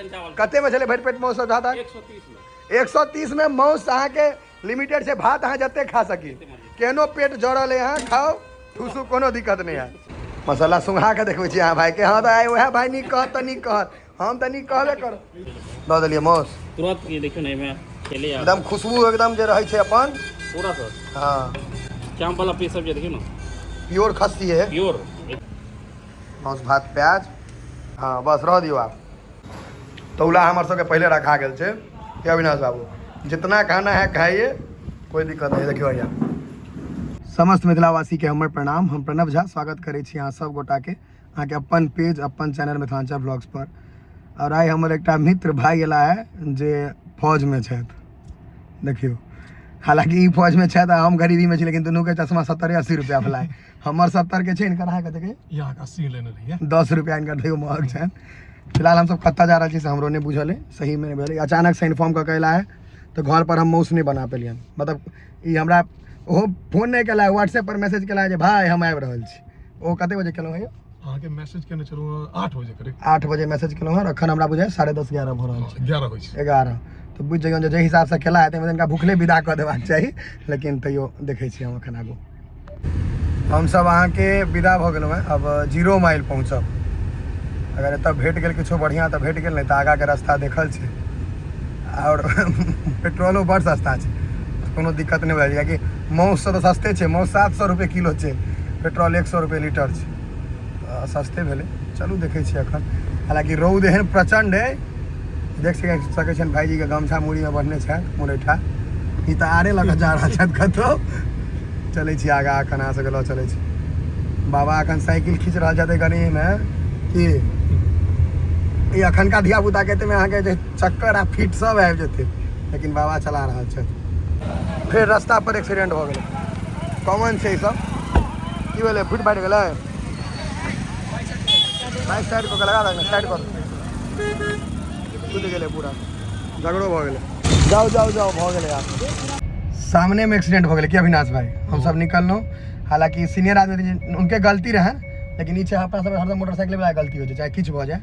Chicken चावल। कते में छलै भरि पेट मासु भात? 130 में। 130 में मासु अहाँके लिमिटेड छै, भात अहाँ जते खा सकी। केहनो पेट जरल है अहाँ खाउ, ठूसू, कोनो दिक्कत नहि है। मसाला सुंघा के देखबै छी अहाँ भाई के। हाँ, तऽ आइ उएह भाई नीक कहत तऽ नीक कहत, हम तऽ नीक कहबे करब। दऽ देलियै मासु। तुरंत ये देखियो ने, एहिमे खेले आ एकदम खुशबू एकदम जे रहै छै अपन पूरा सर। हाँ। चाँप वाला पीस सब जे देखियो ने। प्योर खस्सी है। प्योर। मासु भात प्याज, हाँ, बस रह दियौ। आब तौला हमर सबके पहिले रखा गेल छै। के अविनाश बाबू, जितना खाना है खाइए, कोई दिक्कत नहीं। देखियो भैया, समस्त मिथिलावासीके हमर प्रणाम। हम प्रणव झा स्वागत करै छी अहाँ सब गोटाके अहाँके अपन पेज, अपन चैनल मिथिलांचल ब्लॉग्स पर। और आइ हमर एकटा मित्र भाई एला है जे फौजमे छथि। देखियौ, हालांकि ई फौजमे छथि आ हम गरीबीमे छी, लेकिन दुनूके चश्मा 70-80 रुपया वला है। हमर 70 के छै, हिनकर अहाँके कतेक? यहाँ 80 लेने रहिए। 10 रुपया हिनकर तैयो महग छनि। फिलहाल हमसब कतऽ जा रहल छी से हमरो नहि बुझल है, सहीमे नहि बुझल है। अचानक से इन्फॉर्म कऽ के अयला है तऽ घर पर हम मौस नहि बना पेलियनि। मतलब ई हमरा ओहो फोन नहि केला, व्हाट्सएप पर मैसेज केला जे भाय हम आबि रहल छी। ओ कते बजे केलहुँ हँ यौ? अहाँके मैसेज केने छलहुँ 8 बजे करीब। 8 बजे मैसेज केलहुँ हँ, एखन हमरा बुझाइ 10:30 11 भऽ रहल छै। 11 होइ छै। 11 तऽ बुझि जइयौ जे जाहि हिसाबसँ केला हेतै, हिनका भुखले विदा कऽ देबाक चाही, लेकिन तैयो देखै छी हम एखन आगू। हमसब अहाँके विदा भऽ गेलहुँ हँ, अब 0 माइल पहुँचब। अगर एतऽ भेट गेल किछो बढ़िआँ तऽ भेट गेल, नहि तऽ आगाँके रास्ता देखल छै। आओर पेट्रोलो बड़ सस्ता छै, कोनो दिक्कत नहि भऽ जाइ, कियाकि मासु तऽ सस्ते छै। मासु 700 रुपए किलो छै, पेट्रोल 100 रुपए लीटर छै, तऽ सस्ते भेलै। चलू देखै छियै एखन। हालाँकि रौद एहन प्रचण्ड अइ, देख सकै छियनि भाईजीके गमछा मूड़ीमे बन्हने छथि मुरैठा। ई तऽ आरे लऽ कऽ जा रहल छथि कतहु। चलै छी आगाँ, एखन अहाँ सबके लऽ चलै छी। बाबा एखन साइकिल खींच रहल छथि गनीमे की ई एखनका धियापुताके एतेमे अहाँके जे चक्कर आ फिट सब आबि जेतै, लेकिन बाबा चला रहल छथि। फेर रास्ता पर एक्सीडेंट भऽ गेलै, कॉमन छै ई सब। की भेलै? फुटि फाटि गेलै? बाइक साइड कऽ के लगा दे, साइड कर। टूटि गेलै पूरा, झगड़ो भऽ गेलै। जाउ जाउ जाउ, भऽ गेलै। आब सामने में एक्सीडेंट हो गेलै। की अविनाश भाई, हम सब निकललहुँ। हालांकि सीनियर आदमी, उनके गलती रहै, लेकिन ई छै अपना सब हरदम मोटरसाइकिल वला गलती होइ छै, चाहे किछु भऽ जाए।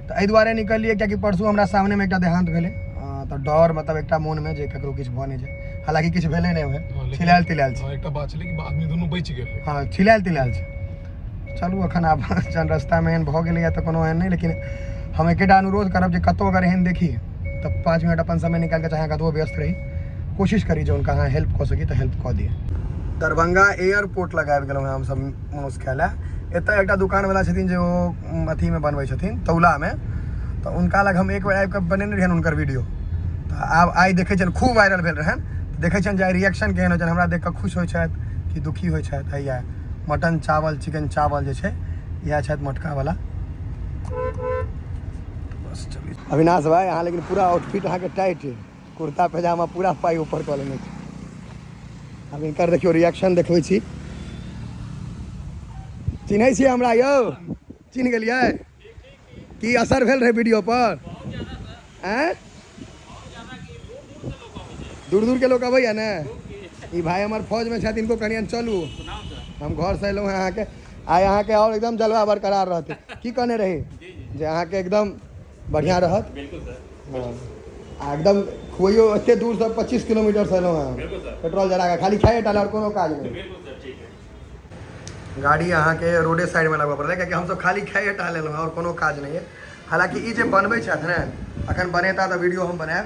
तऽ एहि दुआरे निकललियै कियाकि परसू हमरा सामनेमे एकटा देहान्त भेलै, तऽ डर मतलब एकटा मोनमे जे ककरो किछु भऽ नहि जाए। हालांकि किछु भेलै नहि भेल, छिलायल तिलायल छै। एकटा बात छलै कि आदमी दुनू बचि गेलै। हँ, छिलायल तिलायल छै। चलू, एखन आब जहन रस्तामे एहन भऽ गेलैए तऽ कोनो एहन नहि, लेकिन हम एकेटा अनुरोध करब जे कतहु अगर एहन देखी तऽ 5 मिनट अपन समय निकालि कऽ, चाहे कतबो व्यस्त रही, कोशिश करी जे हुनका अहाँ हेल्प कऽ सकी तऽ हेल्प कऽ दिअ। दरभंगा एयरपोर्ट लग आबि गेलहुँ हँ हमसब मासु खाय लए। एतऽ एकटा दोकानवला छथिन जे ओ अथीमे बनबै छथिन तौलामे, तऽ हुनका लग हम एक बेर आबिकऽ बनेने रहियनि हुनकर वीडियो। तऽ आब आइ देखै छियनि, खूब वायरल भेल रहनि, देखै छियनि जे आइ रिएक्शन केहन होइ छनि, हमरा देखिकऽ खुश होइ छथि कि दुखी होइ छथि। हैया मटन चावल, चिकन चावल जे छै, इएह छथि मोटकावला। बस चलू। अविनाश भाई, अहाँ लेकिन पूरा आउटफिट अहाँके टाइट है, कुर्ता पैजामा पूरा पाइ ऊपर कऽ लेने छी। आब हिनकर देखियौ रिएक्शन देखबै छी। चिन्है छियै हमरा यौ? चिन्ह गेलियै? की असर भेल रहै वीडियो पर? आँय, दूर दूर के लोग अबैया ने। ई भाई हमर फौज में छथि, इनको कनियन चलू, हम घर से एलहुँ हँ अहाँके। आइ अहाँके आओर एकदम जलवा बरकरार रहतै। की कहने रही जे अहाँके एकदम बढ़िआँ रहत। बिल्कुल सर। हँ, आ एकदम खुआइयो। एते दूरसँ 25 किलोमीटरसँ एलहुँ हँ। बिल्कुल सर। पेट्रोल जरा कऽ खाली खाइए टा आओर कोनो काज नहि। बिल्कुल सर, ठीक है। गाड़ी अहाँके रोडे साइडमे लगबऽ पड़लै, कियाकि हमसब खाली खाइए टा लेलहुँ, आओर कोनो काज नहि अइ। हालाँकि ई जे बनबै छथि ने, अखन बनेता तऽ वीडियो हम बनायब।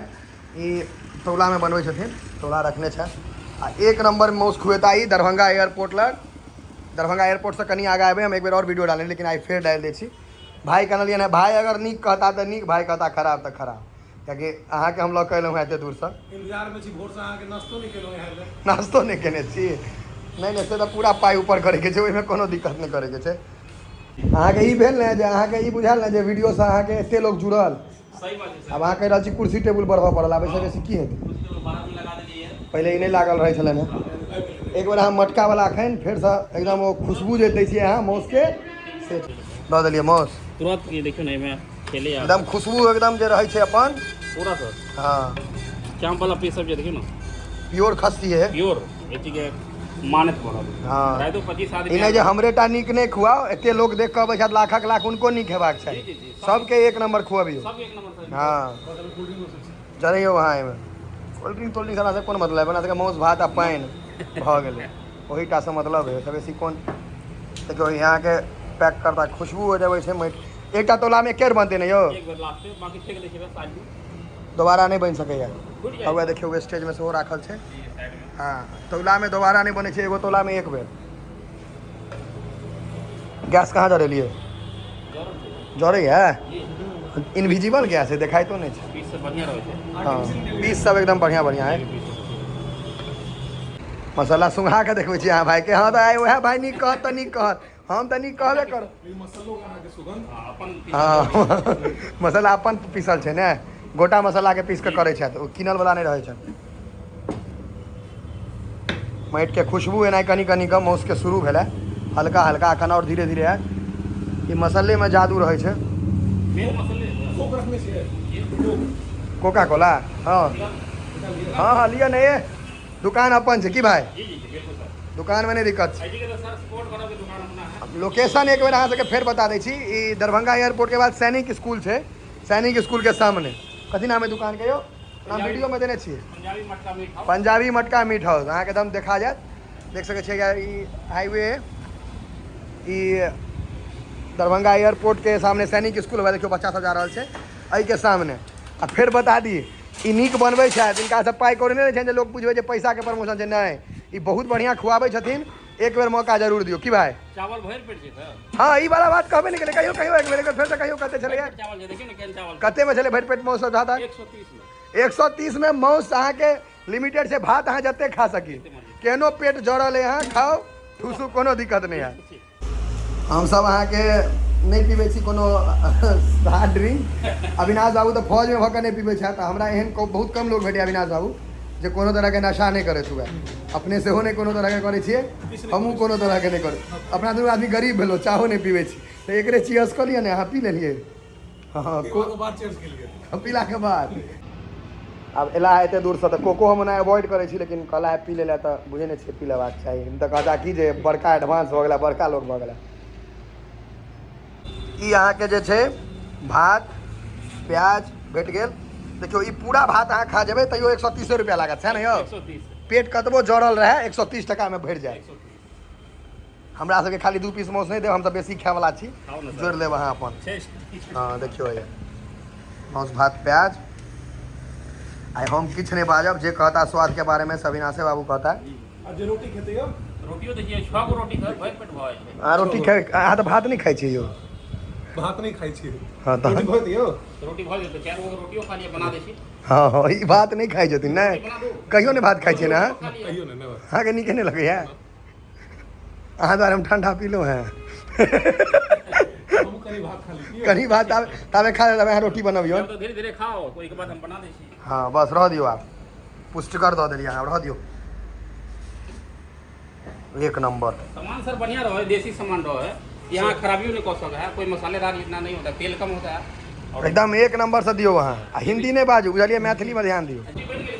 ई तौलामे बनबै छथिन, तौला रखने छथि आ एक नम्बर मासु खुएता ई। दरभंगा एयरपोर्ट लग, दरभंगा एयरपोर्टसँ कनि आगाँ एबै। हम एक बेर आओर वीडियो डालने, लेकिन आइ फेर डालि दै छी। भाई कहलियनि हँ, भाई अगर नीक कहता तऽ नीक, भाई कहता खराब तऽ खराब, कियाकि अहाँके हम लऽ कऽ एलहुँ हँ एते दूरसँ। इंतजार में छी भोर से, अहाँके नाश्तो नहि केलहुँ यहाँ। नाश्तो नहि केने छी? नहि नहि, से तऽ पूरा पाइ ऊपर करैके छै, ओहिमे कोनो दिक्कत नहि करैके छै। अहाँके ई भेल ने जे अहाँके ई बुझायल ने जे वीडियोसँ अहाँके एते लोक जुड़ल? सही बात है सर। आब अहाँ कहि रहल छी कुर्सी टेबुल बढ़बऽ पड़ल, आब एहिसँ बेसी की हेतै? कुर्सी टेबुल बाहर में लगा देलियै। पहिले ई नहि लागल रहै छलनि हेँ। एक बेर अहाँ मटकावला एखन फेरसँ एकदम ओ खुशबू जे दै छियै अहाँ मासुके, से दऽ देलियै मासु। तुरंत ये देखियो ने, एहिमे खेले आ एकदम खुशबू एकदम जे रहै छै अपन पूरा सर। हाँ। चाँप वाला पीस सब जे देखियो ने। प्योर खस्सी है। प्योर एक चीज के। मानत पड़त। हँ। रातिओ 25 ई आदमी नहि जे हमरे टा नीक नहि खुआओ, एते लोक देख कऽ अबै छथि, लाखक लाख, हुनको नीक हेबाक चाही। जी, जी, जी। सबके एक नंबर खुअबियौ। सब एक नंबर सर। हँ, जरैयौ अहाँ एहिमे कोल्ड ड्रिंक तोल्ड ड्रिंक हमरा कोन मतलब है, अपना सबके मासु भात आ पानि भऽ गेलै, ओहिटा सँ मतलब है, ओहिसँ बेसी कोन। देखियौ, अहाँके पैक करता खुशबू जे अबै छै माटि। एकटा तोलामे एके बेर बनतै ने यौ? एक बेर लास्ट, बाकी फेंक दै छियै साइड में। दोबारा नहि बनि सकैए। फुटि जाइ हौवे देखियौ, वेस्टेजमे सेहो राखल छै। छै साइड में। हँ, तौलामे दोबारा नहि बनै छै, एगो तौलामे एक बेर। गैस कहाँ जरेलियै? जरूर छै। जरैए? जी। इनविजिबल गैस है, देखाइतो नहि छै। पीस से बढ़िया रहै छै। हँ, पीस सब एकदम बढ़िआँ बढ़िआँ है। मसाला सुंघा के देखबै छी अहाँ भाइके। हँ, तऽ आइ उएह भाइ नीक कहत तऽ नीक कहत, हम तऽ नीक कहबे करब। ई मसल्लो के अहाँके सुगंध। हँ, अपन। हँ, मसाला अपन पीसल छै ने, गोटा मसालाके पीस कऽ करै छथि, ओ कीनल वला नहि रहै छनि। माटिके खुशबू एनाइ कनि कनि कऽ मासुके शुरू भेलै हल्का हल्का, एखन आओर धीरे धीरे आयत। ई मसल्लेमे जादू रहै छै। मेन मसले है। कोक रखने छियै? कोका कोला? हँ हँ हँ, लिअ ने, ए दुकान अपन छै की भाइ? जी जी जी, बिल्कुल सर। दुकानमे नहि दिक्कत छै। आई जी के तो सर सपोर्ट करब के दुकान अपना है। लोकेशन एक बेर अहाँ सबके फेर बता दै छी। ई दरभंगा एयरपोर्ट के बाद सैनिक स्कूल छै, सैनिक स्कूल के सामने। कथी नाम है दुकान के यौ? नाम वीडियोमे देने छियै। पंजाबी मटका मीट हाउस। पंजाबी मटका मीट हाउस अहाँके एकदम देखा जायत। देख सकै छियै यार, ई हाईवे, ई दरभंगा एयरपोर्ट के सामने सैनिक स्कूल हुआ, देखियौ बच्चा सब जा रहल छै एहिके सामने। आ फेर बता दी, ई नीक बनबै छथि, हिनका सब पाइ कौड़ी नहि छनि जे लोक बुझबै जे पैसाके प्रमोशन छै। नहि, ई बहुत बढ़िआँ खुआबै छथिन, एक बेर मौका जरूर दियौ। की भाइ? चावल भरि पेट छै सर। हँ, ई वाला बात कहबे नहि केलै। कहियो कहियो, एक बेर, एक बेर फेरसँ कहियो, कते छलैए? चावल छै, देखियौ ने केहन चावल। कतेमे छलै भरि पेट मासु भात? 130 में। 130 में मासु अहाँके लिमिटेड छै, भात अहाँ जते खा सकी। केहनो पेट जड़ल है, अहाँ खाउ, ठूसू, कोनो दिक्कत नहि हैत। हमसब अहाँके नहि पीबै छी कोनो हार्ड ड्रिंक। अविनाश बाबू तऽ फौजमे भऽ कऽ नहि पीबै छथि। हमरा एहन बहुत कम लोक भेटैए अविनाश बाबू, जे कोनो तरहके नशा नहि करैत हुए। अपने सेहो नहि कोनो तरहके करै छियै, हमहूँ कोनो तरहके नहि करै। अपना दुनू आदमी गरीब भेलहुँ, चाहो नहि पीबै छी, तऽ एकरे चियर्स कऽ लिअ ने। अहाँ पी लेलियै? हँ। बात चेंज केलियै। पीलाके बाद आब एला है एते दूरसँ तऽ कोको हम ओना अवॉइड करै छी, लेकिन कहला है पी लै लए, तऽ बुझै नहि छियै, पी लेबाक चाही। हम तऽ कहता कि जे बड़का एडवांस भऽ गेला, बड़का लोक भऽ गेला। ई अहाँके जे छै भात प्याज भेट गेल। देखियौ, ई पूरा भात अहाँ खा जेबै तैयो 130 रुपया लागत, सएह ने यौ? 130। पेट कतबो जड़ल रहै, 130 टकामे भरि जायत। 130। हमरा सबके खाली दू पीस मासु नहि देब, हमसब बेसी खायवला छी। खाउ ने सर। जोड़ि लेब अहाँ अपन। छै। हँ, देखियौ, ये मासु भात प्याज। आइ हम किछु नहि बाजब, जे कहता स्वादके बारेमे से अविनाशे बाबू कहता। आ जे रोटी खेतै यौ? रोटियो देखिए, छओ गो रोटी सर, भरि पेट भऽ जाइ छै। अहाँ रोटी खाइ? अहाँ तऽ भात नहि खाइ छियै यौ। भात नहि खाइ छी। हँ तऽ रोटी भऽ जेतै यौ? रोटी भऽ जेतै, चारि गो रोटियो खा लिअ, बना दै छी। हँ हँ, ई भात नहि खाइ छथिन ने। कहियो नहि भात खाइ छियै ने अहाँ? खा लिअ। कहियो नहि, नहि। अहाँके नीके नहि लगैया? अहाँ दुआरे हम ठंडा पीलहुँ हेँ। हमहूँ कनि भात खा ली की? कनि भात ताबे ताबे खा लेबै, अहाँ रोटी बनबियौ। जब तऽ धीरे धीरे खाओ, ओहिके बाद हम बना दै छी। हँ, बस रह दियौ, आब पुष्टकर दऽ देलियै अहाँ, रह दियौ, एक नंबर। सामान सर बढ़िया रहे, देसी सामान रहे, यहाँ खराबियों नहीं कर सका है, कोई मसालेदार इतना नहीं होता, तेल कम होता है और एकदम एक नंबर से दियौ अहाँ। आ हिंदी नहि बाजू, बुझलियै? मैथिलीमे ध्यान दियौ।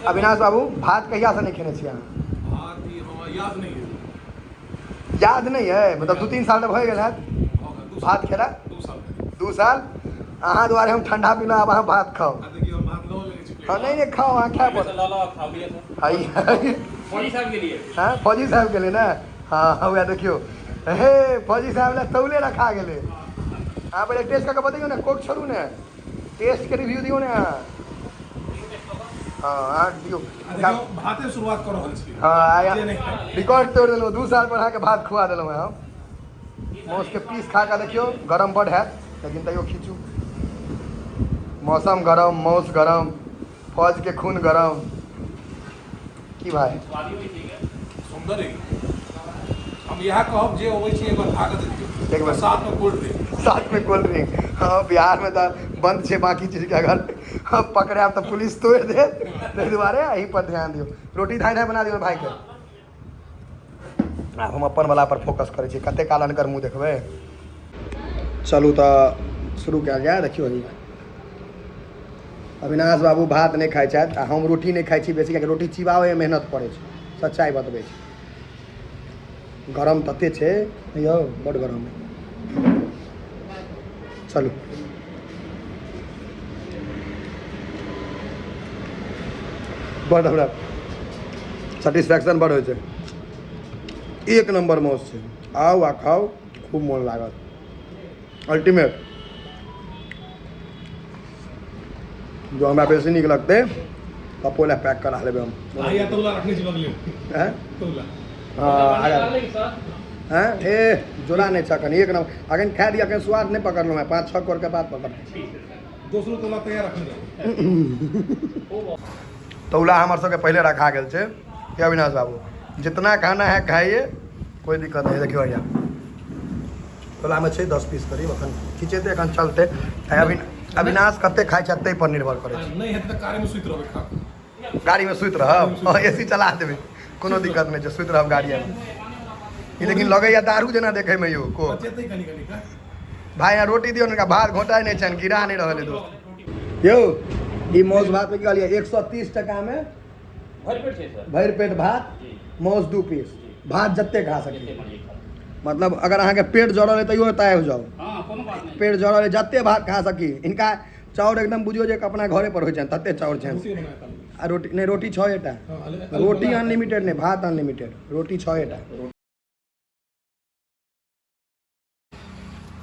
अविनाश बाबू, भात कहियासँ नहि खेने छियै अहाँ? भात ई हमरा याद नहि है। याद नहि है? मतलब 2-3 साल तऽ भऽ गेल हैत। भऽ गेल, 2 साल। भात खेला? 2 साल करीब। 2 साल। अहाँ दुआरे हम ठंडा पीलहुँ, आब अहाँ भात खाउ। आ देखियौ, हम भात लऽ लेने छी प्लेट। हँ, नहि नहि, खाउ अहाँ, खाय पड़त। लऽ लऽ खाओ लिअ सर। हाय। फौजी साहब के लिए। हँ, फौजी साहब गेलै ने। हँ, उएह देखियौ, हे फौजी साहब लए तौले रखा गेलै। अहाँ पहिले टेस्ट कऽ के बतैयौ ने, कोक छोड़ू ने, टेस्टके रिव्यू दियौ ने अहाँ। हँ, अहाँ दियौ। आ देखियौ, भाते शुरुआत कऽ रहल छी। हँ। जे नहि खाइ। रिकॉर्ड तोड़ि देलहुँ, 2 साल पर अहाँके भात खुआ देलहुँ हम। मासुके पीस खा कऽ देखियौ, गरम बड हैत, लेकिन तैयो खींचू। मौसम गरम, मासु गरम, फौजके खून गरम, की भाई? स्वादियो भी ठीक है। सुन्दर है। हम इएह कहब जे अबै छी, एक बार खा कऽ देखियौ। एक बार। साथ में कोल्ड ड्रिंक। साथ में कोल्ड ड्रिंक। हाँ, बिहार में तऽ बंद छै बाकी चीजके, अगर हम पकड़ायब तऽ पुलिस तोड़ि देत, ताहि दुआरे एहि पर ध्यान दियौ। रोटी धाय धाय बना दियौ भाइके। आब हम अपन वाला पर फोकस करै छी, कते काल अनकर मुँह देखबै। चलू तऽ शुरू कयल जाय। देखियौ ई अविनाश बाबू भात नहि खाइ छथि आ हम रोटी नहि खाइ छी बेसी, कियाकि रोटी चिबाबैमे मेहनत पड़ै छै, सच्चाइ बतबै छी। गरम तते छै यौ, बड्ड गरम है। चलू, बड हमरा सेटिस्फैक्शन बड होइ छै। एक नंबर मौस छै। आउ आ खाउ, खूब मोन लागत। अल्टीमेट जो हमरा बेसी नीक लगतै, पप्पो लए पैक करा लेबै हम। आइया तौला रखने छी बगले। हैं? तौला। हँ, आगा। हैं, ए जोड़ा नहि छै अखन। एक नंबर अखन खाए दिअ, अखन स्वाद नहि पकड़लहुँ हेँ। 5-6 करोड़ के बाद पकड़। दोसरो तौला तैयार रखने रहो। तौला हमर सबके पहिले रखा गेल छै। ये अविनाश बाबू, जितना खाना है खाइए, कोई दिक्कत नहीं। देखियो भैया, तौलामे छै 10 पीस करीब। अखन खिचेतै, अखन चलतै। आइ अविनाश कते खाइ छै ताहि पर निर्भर करै छै। नहि हेतै तऽ गाड़ीमे सुति रहबै खा कऽ। गाड़ीमे सुति रहब, एसी चला देबै, कोनो दिक्कत नहि छै, सुति रहब गाड़ीमे। ई लेकिन लगैया दारू जेना देखैमे यौ को। बचेतै कनि कनि कऽ। भाई, यहाँ रोटी दियौ ने, भात घोटाइ नहि छनि, गिरा नहि रहल है दोस्त यौ। ई मौस भात के कहलियै 130 टकामे। भरि पेट छै सर। भरि पेट भात। जी। मौस 2 पीस, भात जते खा सकी। जते मर्जी खाउ। मतलब अगर अहाँके पेट जड़ल है तैयो एतऽ आबि जाउ। हँ, कोनो बात नहि। पेट जड़ल है, जते भात खा सकी। इनका चाउर एकदम बुझियौ जे अपना घरे पर होइ छनि तते चाउर छनि। रोटी बनाया था। आ रोटी नहि, रोटी 6 टा। हँ, अलग- रोटी अनलिमिटेड नहि, भात अनलिमिटेड, रोटी 6 टा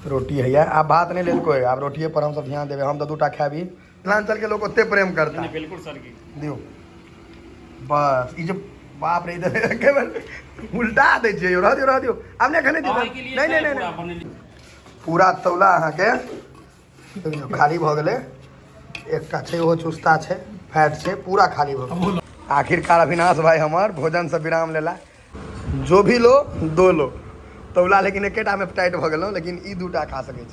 रोटी हैया। आब भात नहि लेल कोइ, आब रोटिए पर हमसब ध्यान देबै। हम तऽ 2 टा खाबी। मिथिलाञ्चल के लोक ओते प्रेम करता। नहीं, बिल्कुल सर की। दियौ बस। ई जे बाप रे, ई तऽ केवल उल्टा दै छियै यौ। रह दियौ, रह दियौ, आब नहि एखन नहि दियौ। खाय के लिए नहि नहि छै नहि पूरा नहि। बनेली। पूरा तौला अहाँके देखियौ, खाली भऽ गेलै। एकटा छै, ओहो चुस्ता छै, फैट छै, पूरा खाली भऽ गेल। आखिरकार अविनाश भाई हमर भोजन से विराम लेला। जो भी लो, दो लो तौला, लेकिन एकेटा मे टाइट भऽ गेलहुँ, लेकिन ई दूटा खा सकै छी।